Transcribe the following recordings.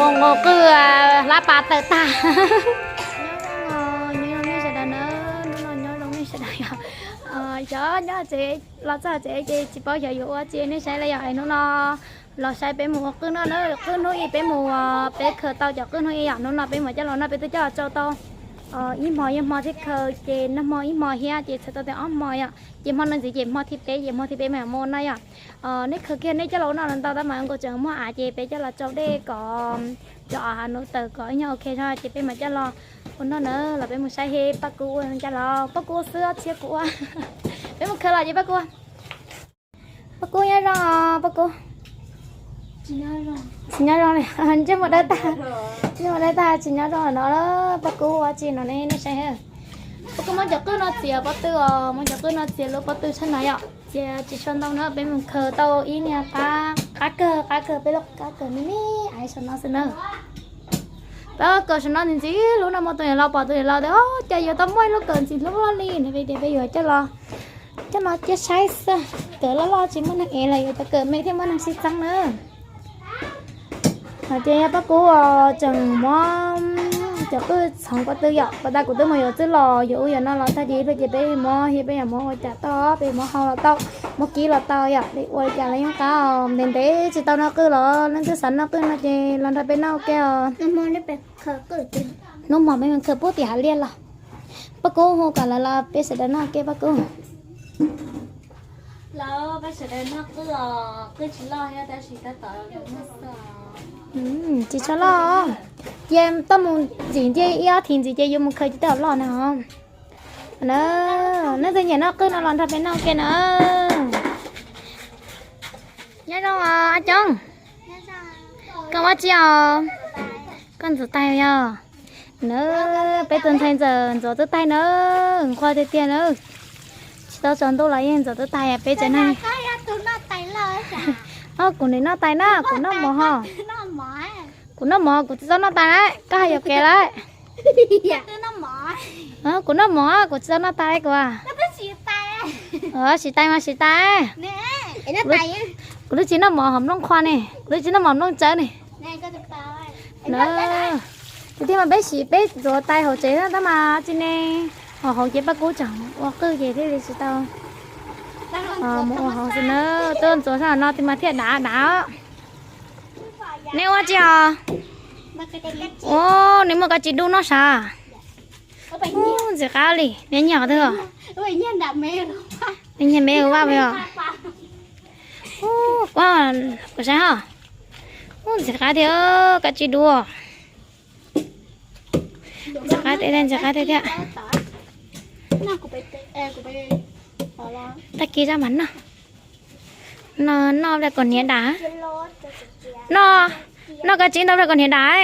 Nqus qwj hlab pas tawm tag. Nyob zoo nej sawv daws na, hnub no nyob zoo nej sawv daws yom. Xyov nyob tsev los txog tsev ces tsis paub xyov yuav ua tsi, nej saib li yom. Hnub no los saib peb mus ua qwj noj na, qwj hnub ib peb mus, peb khaws tau cov qwj hnub ib yom, hnub no peb mus coj los noj, peb twb coj los tsau tau ib hmo, ib hmo thiab khaws ces nag hmo ib hmo thiab ces txhais tau tias ob hmo yom. Ces hmo no ntxiv ces hmo thib peb, ces hmo thib peb mas mus ua noj yom. Nej khaws kiag nej coj los ua noj los ntau tab mas nkaus tseem muaj av ces peb coj los tsau dej kom cov av hav nuv tawm kom ib nyuag ok no ces peb mam coj los ua noj na. Los peb mus saib seb Paj Kub ua cas los, Paj Kub ua xwb tsis yog kuv ua. Peb mus khaws los ces Paj Kub ua. Paj Kub nyob zoo, Paj Kub. Tsis nyob zoo li, ntsej muag dawb tag, ntsej muag dawb tag tsis nyob zoo no. Paj Kub ua tsi no ne nej saib. Paj Kub muab cov qwj no txiav pob tw os, muab cov qwj no txiav lub pob tw tshaj no yom. Txiav tsis tshua ntau na, peb mus khaws tau ib niag qab, qab kawg, qab kawg, peb lub qab kawg me me, ais saum no xwb na. Peb khaws saum no ntxiv ntxiv, lub no muaj tus niam laus, pom tus niam laus tias cas yuav tau muaj ib lub kawm ntxiv hlub loj li no, peb tias peb yuav coj los, coj los cia saib xwb, kawm loj loj tsis muaj neeg ev los yuav cov kawm me thiaj muaj neeg sib txeeb na. Ces yog Paj Kub tseem muab cov qwj txhoov pob tw yom, pas tas kuv twb mus yuav txwj los yuav ub yuav no los tag ces ib pliag ces peb muab, peb yuav muab ua cas tau, peb muab hau los tau, muab kib los tau yom, ua li cas los yeej qab. Ntev ntev tsis tau noj qwj los leej twg xav noj qwj no ces los nrog peb noj ua ke os. Hnub hmo peb mus khaws pub tim hav liaj los. Paj Kub hu kom lawv los peb sawv daws noj ua ke Paj Kub. Tsis tshua loj, cia toj mus ntxiv ncej ib ob thiv ntxiv ces yuav mus khaws ces tej loj na. Leej twg nyiam noj qwj no los nrog peb noj ua ke na. Nyob zoo os Coob. Koj ua tsi os? Koj ntxuav tais yog? Na, peb tus ntxhais ntxawm ntxuav twb tais na, nqhuav tiag tiag na. Tsis tau tsaus ntuj los yeej ntxuav twb tais, peb tsev neeg. Kuv nim noj tais na, kuv noj mov ho. Kuv noj mov kuv tsis txhob noj tais lauj, koj hais yuam kev lauj. Kuv noj mov kuv tsis txhob noj tais kuv. Siv tais mas siv tais. Kuv twb tsis noj mov hom nplooj qhuav ne, kuv twb tsis noj mov nplooj tsawb ne. Tiag tiag mas peb siv peb ntxuav tais hauv tsev na tab mas tsis ne, hauv hauv ces Paj Kub tseem ua qwj ces thiaj li tsis tau mus ua hauv xwb na. Tuaj ntxuav sab no tiag mas thiaj dav dav. Nej ua tsi os? Ua, nws muaj kab tsib dub noj sav. Ub, ntxim qab li, nws nyiag qhov twg os? Nws nyiag me vaj os. Ub, kuv saib ho. Ub, ntxim qab tiag, kab tsib dub. Ntxim qab tiag, ntxim qab tiag tiag. Tag kis zaj mas noj. Noj, noj ua kaus hniav dam. Noj, noj kab tsib ntau ua kaus hniav dam.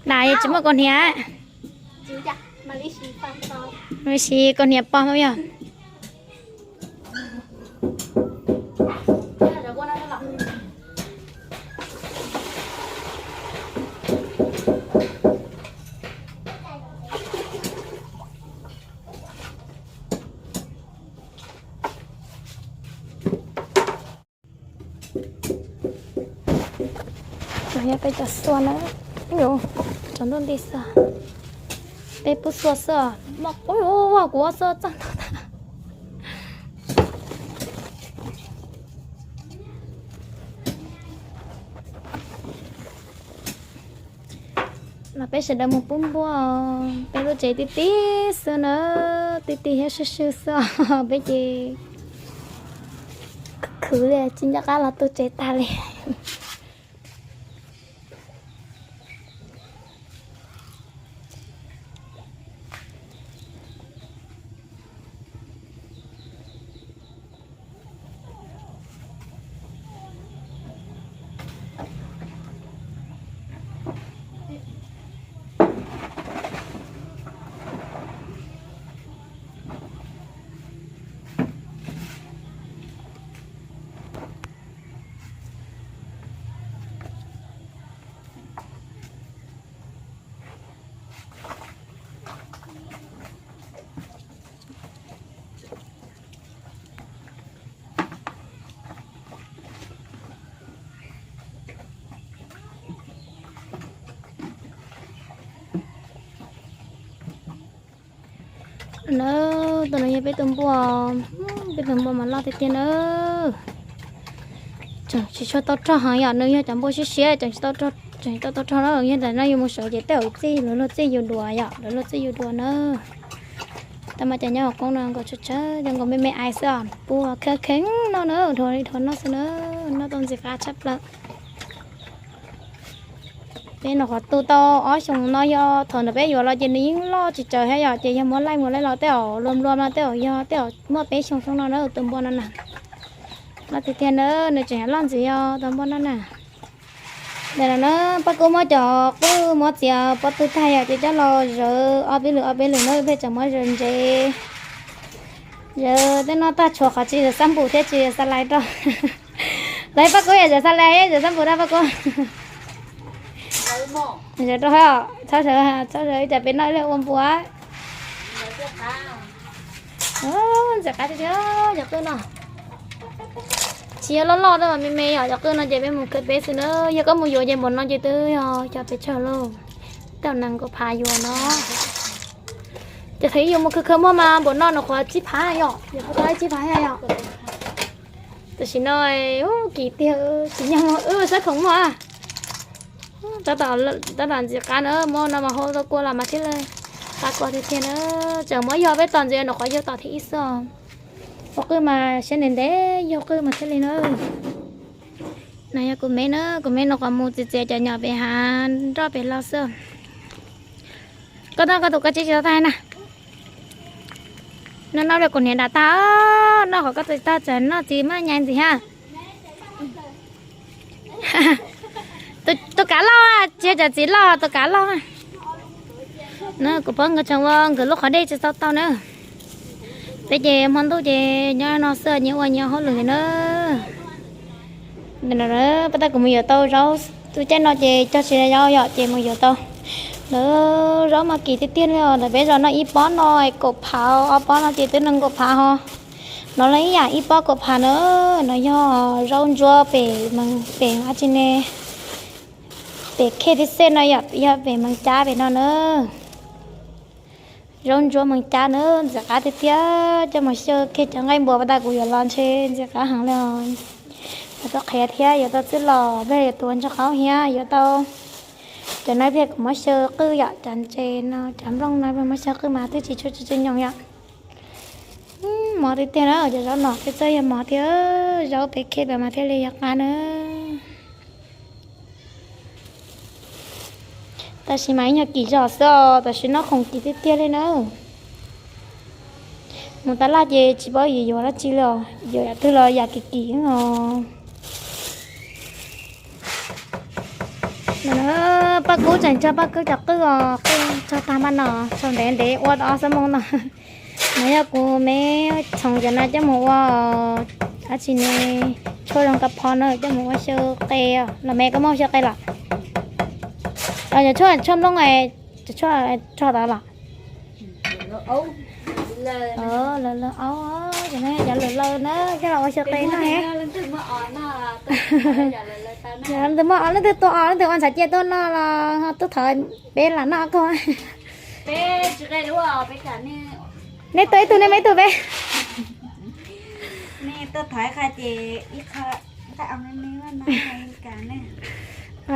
Dam es tsis muaj kaus hniav. Siv kaus hniav pog mas yog. Yog peb cov xuas na, yuav tsaus ntuj nti xwb. Peb pub xuas xwb os. Ua kuv ua xuas txog ntau tag. Los peb sawv daws mus pub npua, peb lub tsev ti ti xwb na, ti ti thiab swb swb xwb os. Peb ces khwv khwv li tsis nco qab los tu tsev tag li. Na, tus no yog peb tus npua, peb tus npua mas loj tiag tiag na. Tseem tsis tshua tau rog heev yom, nws yog cov npua siab siab, tseem tsis tau, tseem tsis tau tau rog na, yog ntawm no yus mus sawv ces tej zaum txij, lawv luag txij yus dua yom, lawv luag txij yus dua na. Tab mas cov nyob hauv qoob no nkaus tsawg tsawg, cov nkaus me me ais xwb os, npua kheev kheev noj na, dhuav li dhuav noj xwb na, noj tau ntxim qab tshaj plaws. Peb nyuam qhuav tu tau ob xyoos no, yog thaum ntawd peb yuav los ces nws yeej loj tsis tsawg thiab yom, ces yog muab laij mus laij los tej zaum luag nplua no tej zaum yog tej zaum muaj peb xyoo xwb no na tus npua no na. Loj tiag tiag na, nws tseem loj ntxiv yog tus npua no na. Ntawm no na, Paj Kub muab cov qwj muab txiav pob tw tag yom, ces coj los zawv ob peb lwm ob peb lwm na, peb tseem muab zawv ntsev. Zawv tej no tag tshuav qhov tsis zawv xab npum thiab tsis zawv xa lais rau. Los Paj Kub yog zawv xa lais, zawv xab npum rau Paj Kub. Zawv rau, txhob zawv, txhob zawv ib tsam peb noj ib leeg ua npua. Ntxim qab tiag tiag cov qwj no. Tsis yog loj loj tab mas me me yom, cov qwj no ces peb mus khaws peb xwb na, yog koj mus yuav ces npaum no ces twb yog cov pes tsawg lauj, tej nees nkaum phav yuav no. Ces thaum ib yus mus khaws khaws muag mas npaum no nws qhuav tsib phav yom, yog qhuav tau tsib phav yom. Tam sim no kim tiag, tsis nyob wb sab khoom muag. Tab tom ntxim qab na, muab no mas hau tau kua los mas thiaj li qab kua tiag tiag na. Tseem muab yog peb tos ntxiv nws qhuav yug tom thiab ib xwb os. Ua qwj mas siab ntev ntev yug qwj mas thiaj li na. No yog kuv me na, kuv me no qhuav mus txiav txiav cov nyom pem hav nroj pem los xwb. Koj noj koj tus koj tsib tsis tau tag na. Noj noj rau kuv niam dam tag, noj qhov koj txiv tag txawm noj txiv maj nyai ntxiv ha. Tus kav loj, tsis yog cov txiv loj, tus kav loj. Na kuv pab nkawd tseem ua nkawd lub qhov dej tsis tau tau na. Peb ces hmo ntuj ces nyob no xwb, nyias ua nyias hauj lwm na. Pab tag kuv mus yuav tau zaub, tus caij no ces cog tsis zaub yom, ces mus yuav tau. Lawv zaub mas kim tiag tiag li os, ntawm peb zos no ib pob no kaum phav, ob pob no ces twb nees nkaum phav ho. No los ib yam ib pob kaum phav na, no yog zaub ntsuab pem, pem dab tsi ne, pem khej tib xej no yom, yog pem Mees Cab pem no na. Zaub ntsuab Mees Cab na, ntxim qab tiag tiag, coj mus xyaw kiag cov nqaij npua pab tag kuv yuav los ntshe ntxim qab heev li os. Yuav tau qhiav thiab yuav tau txwj los, peb yuav tuav ntsa qaub thiab yuav tau cov no peb kuv muab xyaw qwj yom, cov ntses no cov nplooj no peb muab xyaw qwj mas twb tsis tshua tsis tshua nyoos yom. Mov tiag tiag na, cov zaub no peb txawj yog mov thiab, zaub pem khej pem mas thiaj li yog qab na. Tab sis mas ib nyuag kim zog xwb os, tam sim no khoom kim tiag tiag li na. Mus tab laj ces tsis paub yuav yuav dab tsi li os, yuav yam twg los yam kim kim os. Paj Kub tseem tsog Paj Kub cov qwj os, qwj tsog tag npaj no, tsog ntev ntev ua tau ob xuab moos no. No yog kuv me txhoov cov no coj mus ua dab tsi ne, tshuaj zoo kab phob na, coj mus ua xyaw qe. Los me koj muab xyaw qe los? Cov tshuaj, tshuaj nplooj, cov tshuaj tsog tod los? Lawv lawv aub, cov no cov lawv lawv na, coj los ua xyaw qe noj he. Leej twg muaj os, leej twg tua os, leej twg ua ntxhais cia tuaj noj los ho tuaj thov peb lam noj koj. Nej tua ib tug, nej muab ib tug peb.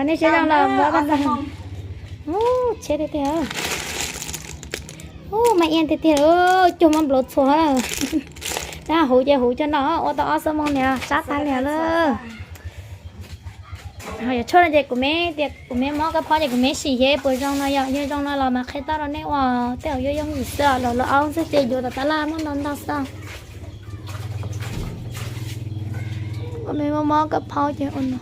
Nej siab zoo los muab. Ub, tshiab tiag tiag. Ub, mas iab tiag tiag, cuag muab nplua txhuav. Tab huv ces huv coj no ua tau ob xuab moos niag sab tas li lawm. Ho yog tshuaj no ces kuv me tias kuv me mob kab phob ces kuv me sim seb puas zoo no, yog zoo no los mas qhia tau rau nej ua, tej zaum yuav yooj yim xwb, lawv lawv aub xwb ces yuav tom tab laj muaj ntau ntau xwb. Kuv me mob mob kab phob ces ua no.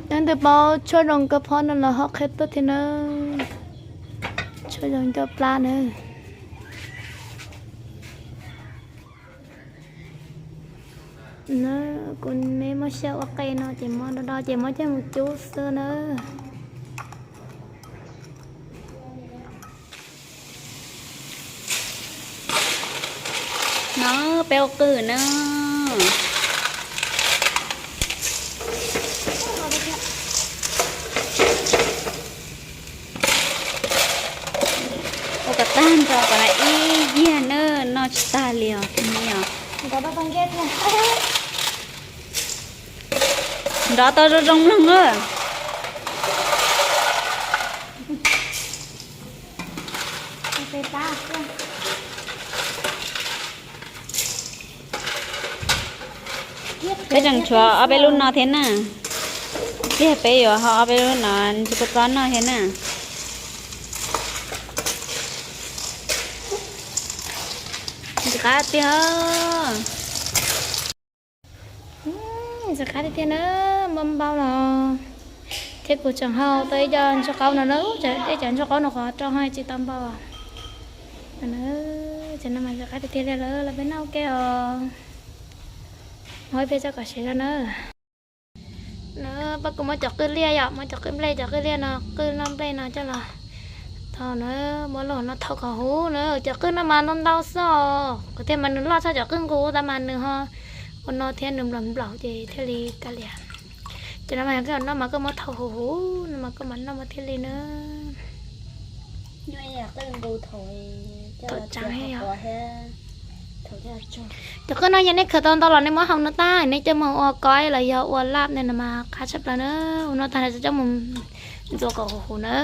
Leej twg paub tshuaj zoo kab phob no los ho qhia tuaj thiab na. Tshuaj zoo coj plab na. Kuv me muab xyaw ua qe no ces muab do do ces muab coj mus cub xwb na. No peb ua qwj na. Tag nrho kom ib yiag na, noj tsis tag li os. Nrov tau zoo zoo mloog na. Peb tseem tshuav ob peb lub no thiab na. Ib pliag peb yuav ho ob peb lub no ntxuav kua txob noj thiab na. Ntxim qab tiag. Ntxim qab tiag tiag na, muaj npau los thiab kuv tseem hau tau ib co ntsuag qaub no na, ib co ntsuag qaub no qhov rau ho tsis tau npau. Ces no mas ntxim qab tiag tiag li lawm, los peb noj ua ke os. Muab ib pliag tso kom siav zog na. Na, pab kuv muab cov qwj liaj yom, muab cov qwj nplej, cov qwj liaj no, qwj noj nplej no coj los tau na, muab los no thau kom huv na, cov qwj no mas ntau ntau xwb os, kuv tiag mas nws loj tshaj cov qwj nqus tab mas nws ho ua no thiab nws nplaum nplaum ces thiaj li kav liam. Ces no mas yog koj noj mas koj muab thau huv huv no mas koj mam noj mas thiaj li na. Thaum tsaav thiab yog. Cov qwj no yog nej khaws tau ntau los nej muab hau no tag, nej coj mus ua koib los yog ua laj no mas qab tshaj plaws na. Ua no tag coj mus ntxuav kom huv huv na.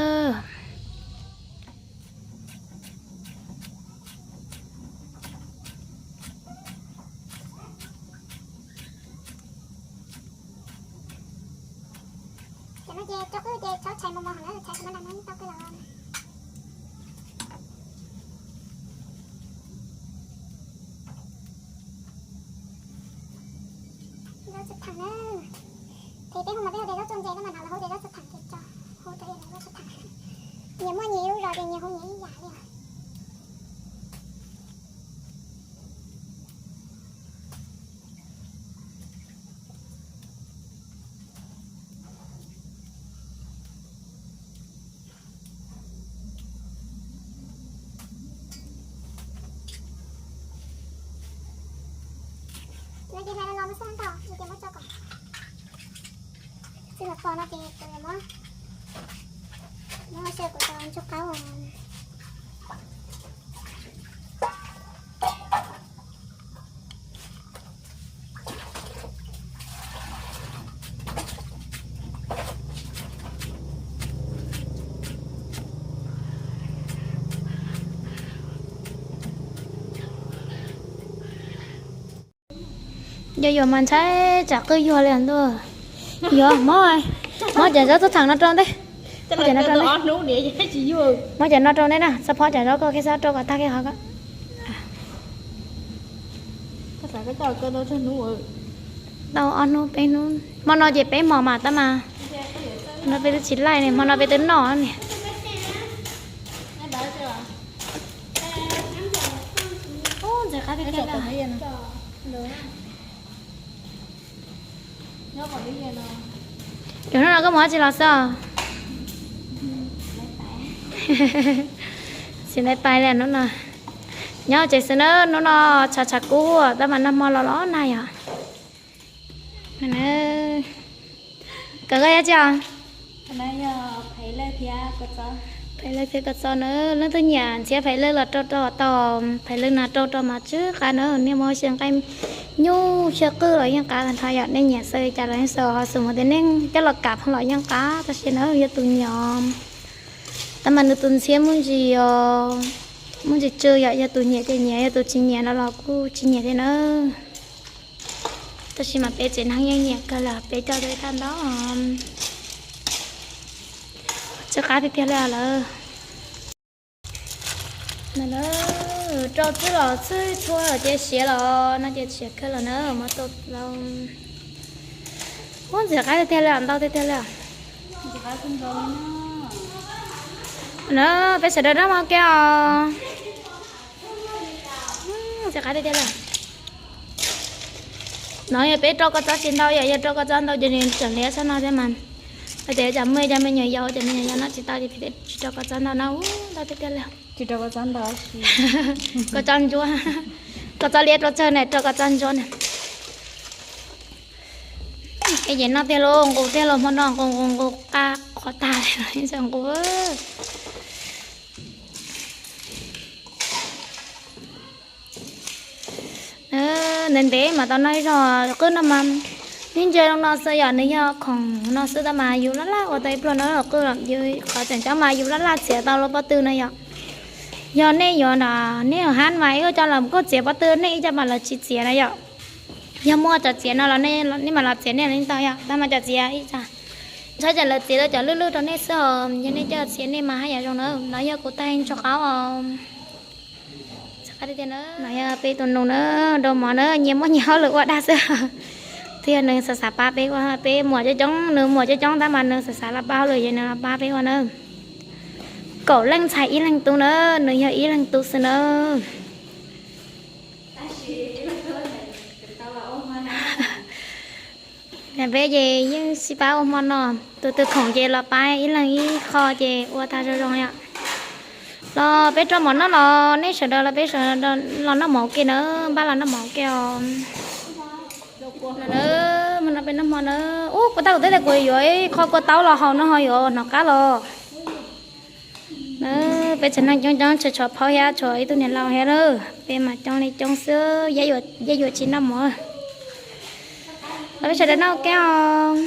Cov no ces rau qwj ces txhob tshais mos mos heev na, tshais tau qwj los. Zaub txhwv tham na. Ces peb hu mas peb hu tias zaub txhwv ntse, tab mas no lawv hu tias zaub txhwv tham ces tso, hu rau zaub txhwv tham. Nyias muaj nyias ib lub zos ces nyias hu nyias ib yam li. Ces hlais los mus xwb ntau, ces muab tso kom txij los pog no ces kuv yuav muab, muab ua se kuv cov ntsuag qaub. Yog yuav mas ntshai tsam qwj yuag li ntuj. Yuav, muab, muab cov zaub txhwv tham no rau ntej. Muab cov no rau ntej. Muab cov no rau ntej na, txhob phob cov zaub koj, koj txhob rau kom tag kiag qhov ko. Tau ob hnub peb hnub, hmo no ces peb hmos mas tab mas no peb twb tsis laij ne, hmo no peb twb noj ne. Ntxim qab tiag tiag li. Yuav hnub no koj mus dab tsi los xwb? Tsis nai pais li hnub no. Nyob tsev xwb na, hnub no tshav tshav kub tab mas nag hmo los los nag yom. Kawg koj yog tsi os? Phaiv Lawj thiab Koj Txob na, leej twg nyiam ntxhiab Phaiv Lawj los rau rau tau, Phaiv Lawj no rau rau mas tsw qab na, niaj hmo xyaw nqaij nyuj xyaw qwj los yeej qab tag nrho yom, nej nyiam xaws li cas los yeej xaws, ho xaws mus tias nej coj los kam phooj los yeej qab, tab sis na yog tus nyiam. Tab mas nws tus ntxhiab muaj ntsis os, muaj ntsis tsw yom, yog tus nyiam ces nyiam, yog tus tsis nyiam no los kuj tsis nyiam thiab na. Tab sis mas peb tsev neeg yeej nyiam kawg li, peb coj tau ib thaj ntau. Tsw qab tiag tiag li lawm. Rau txwb los txwb txhua ces siav los no ces siav kawg los na, muab tau los. Ub, ntxim qab tiag tiag li, ntau tiag tiag li. Na, peb sawv daws noj mov ua ke os. Ntxim qab tiag tiag li. No yog peb rau Koj Txob tsis ntau yom, yog rau Koj Txob ntau ces nws tseem liab tshaj no thiab mas. Hais tias tsam muaj cov me nyuam yaus, cov me nyuam yaus noj tsis tau ces peb tsis rau Koj Txob ntau na, ntau tiag tiag li. Tsis rau Koj Txob ntau, Koj Txob ntsuab, Koj Txob liab rau tsawg ne, rau Koj Txob ntsuab ne. Peb ces noj tiag lauj, nqus tiag lauj, hmo no nqus nqus nqus qab qhuav tag li, nqus. Ntev ntev mas tau noj ib zaug qwj no mas, neb ntsia zoo no xwb yom, nws yog khoom no xwb tab mas yus laj laj ua tau ib pluag no qwj los yus qhov tseem ceeb mas yus laj laj txiav tau lub pob tw no yom. Yog nej yuav nrog nej hab mas ib co los kuj txiav pob tw, nej ib co mas lawv tsis txiav na yom. Yog muaj cov txiav no los nej mam los txiav nej li ntau yom, tab mas cov txiav ib co, ntshai tsam lawv txiav tau cov lwj lwj rau nej xwb os, yog nej coj txiav nej mas haj yam zoo na. No yog kuv tag nrho qhov no yog peb tus nus na, dua mov na, nyias muaj nyias hauj lwm ua dag xwb. Twb yog nws xav xav pab peb ua, peb muam coob coob, nws muam coob coob tab mas nws xav xav los pab hauj lwm ces nws los pab peb ua na. Kaum leej ntxhais ib leeg tub na, nws yog ib leeg tub xwb na. Peb ces yeej sib pab ua hmo no, tus twg khoom ces los pab ib leeg ib qho ces ua tag zoo zoo yom. Los peb rau mov noj los nej sawv daws los peb sawv daws los noj mov ua ke na, npaj los noj mov ua ke os. No na, peb noj hmo na. Ub, kuv tab kuv twb tias kuv yuav ib qho kua taub los haus no ho yuav hnov qab los. Na, peb tsev neeg coob coob, tseem tshuav phauj thiab tshuav ib tug niam laus thiab na. Peb mas coob li coob xwb, yaj yuam tsis noj mov. Los peb sawv daws noj ua ke os.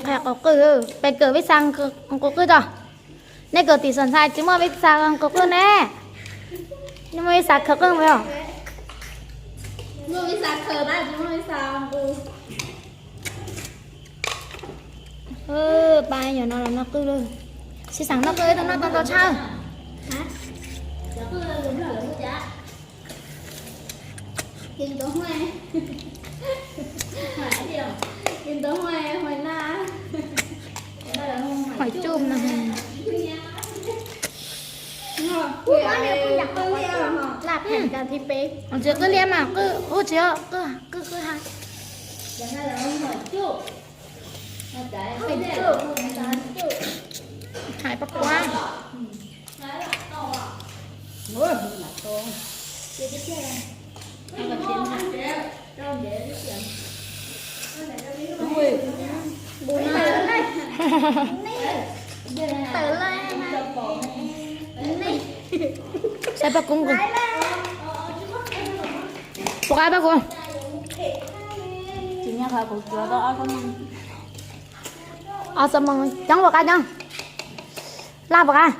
Qhov qub qwj, peb kawm peb xav qhov qub qwj tso. Nej kawm tim xom ntxhais tsis muaj peb xav qhov qub qwj ne. Nej muaj peb xav khawv qwj mas yog. Pab yog no los noj qwj lawm. Sib xav noj qwj, ib tug noj tau ntau tshaj. Hỏi chung mà. Ntsis qwj liab mas qwj, ub tsis, qwj, qwj, qwj ha. Hais pab kuab. Saib pab kuab, puas qab pab kuab. Ob txoj moo coob puas qab coob. Laj puas qab.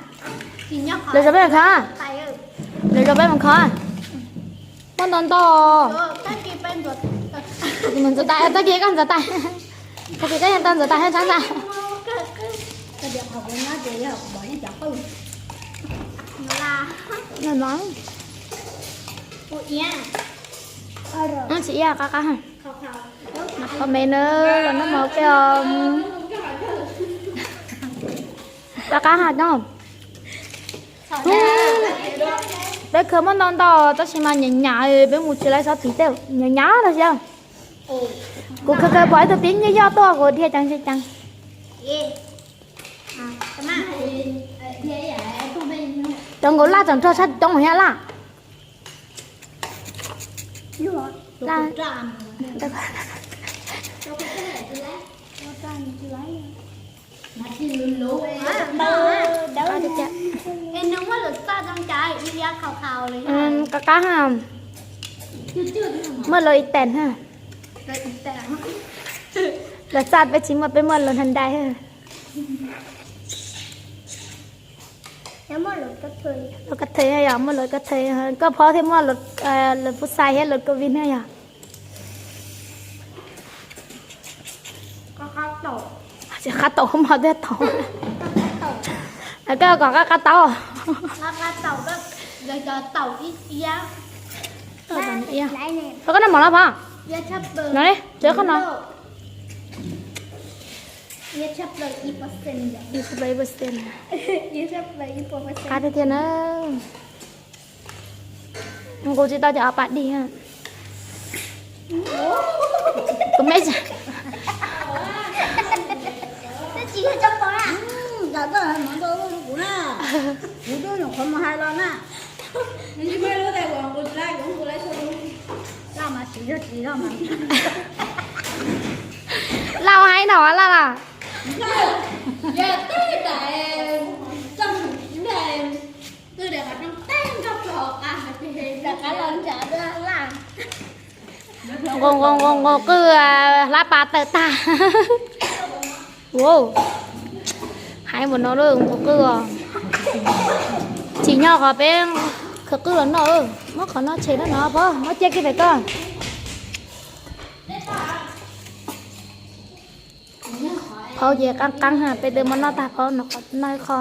Lawv zov peb mus kho. Lawv zov peb mus kho. Muaj ntau ntau. Mus ntxuav tais, tag kis koj ntxuav tais. Tag kis koj yog tau ntxuav tais thiab txhab ntxa. No no. Tsis iab qab qab. Qhov me na, los noj mov ua ke os. Qab qab ha no. Peb khaws muaj ntau ntau tab sis mas nyav nyav, peb mus tsis laib xov tim tej nyav nyav los xyov. Kuv khaws khaws pom ib tug tib nyuag yoj tuaj kuv dhia ceev ceev. Cov nkaus laj tseem nrog tshaj coob thiab laj. Qab qab ha. Muaj lus ib teem ha. Lus txaj peb tsis muaj, peb muaj lus hna dai. Lus kab thawj yog muaj lus kab thawj, koj phob thiaj muaj lus pub xais thiab lus covid na yog. Qab taum mos thiaj taum. Koj kom qab qab taum. Koj noj mov los phob? No, tsuav koj no. Qab tiag tiag na. Nqus tsis tau cov pas dig. Kuv me Laj hais no laj los. Nqus nqus nqus nqus qwj, hlab pas tawm tag. Hais mus no lawm nqus qwj os. Tsim nyog qhov peb khaws qwj los noj, muab qhov no tshem rau no pab muab cia kiag pem koj. Phauj ces qab qab ha, peb twb muab noj tag phauj no qhov noj ib qho.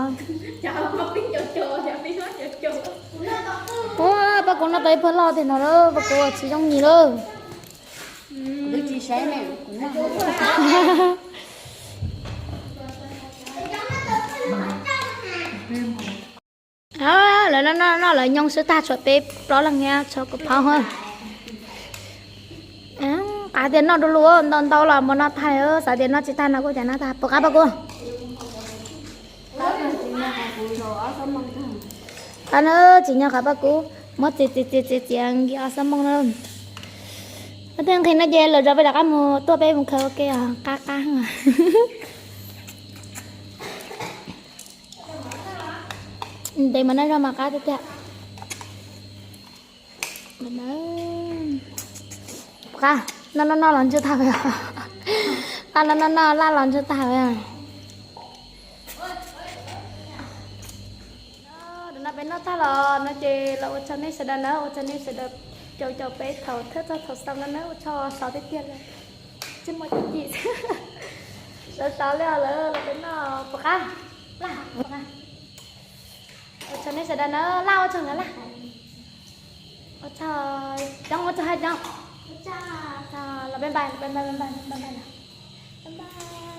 Ua pab kuv noj tau ib phawj loj tiag no lawm, pab kuv tsis zoo nyias lawm. Lawv noj noj lawv nyob xwb tag tshuav peb plaub leeg thiab tshuav kuv phauj. Qab tias noj du lug ntau ntau los mus noj tag, xav tias noj tsis tag no kuj cas noj tag puas qab pab kuv. Qab na, tsim nyog qhov pab kuv muab txiav txiav txiav txiav txiav nkim ob xuab mooj na. Muab tej nqhis no ces lawv zov peb rov qab mus tuaj peb mus khaws ua ke os, qab qab. Ntev mas noj zog mas qab tiag tiag. Qab, noj noj noj los ntsej tag, laj noj noj noj laj los ntsej tag. Tam no peb noj tag los no ces los ua tsaug nej sawv daws na, ua tsaug nej sawv daws caum caum peb thaum thawj txog thaum xaus no na, ua tsaug sov tiag tiag li. Tsis muaj cib cim, sov sov li lawm los peb noj puas qab, laj puas qab. Ua tsaug nej sawv daws na, laj ua tsaug na laj. Ua tsaug coob, ua tsaug hais coob. Los peb npaj, peb npaj, peb npaj, peb npaj na. Peb npaj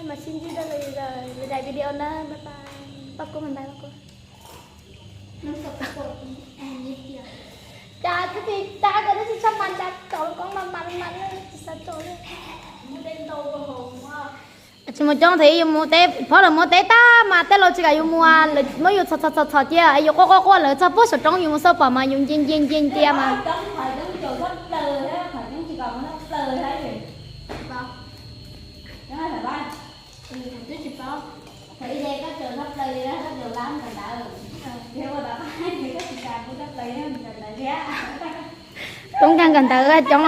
mas sib ntsib dua lwm daim video na, peb npaj, pab kuv peb npaj pab kuv. Cas twb tsis tas, cas twb tsis tshua mas cas, tau los koob mas mas mas tsis xav tau li. Tsis mus coob thiab, yus mus teb, phob lawv mus teb tag mas tej laus tsis kam yus mus, lawv muab yus txhom txhom txhom txhom cia es yus quaj quaj quaj lawv txog puag saum roob yus mus xauj pom mas yus nce nce nce ntia mas. Toob nkag nkawd ntawd coob.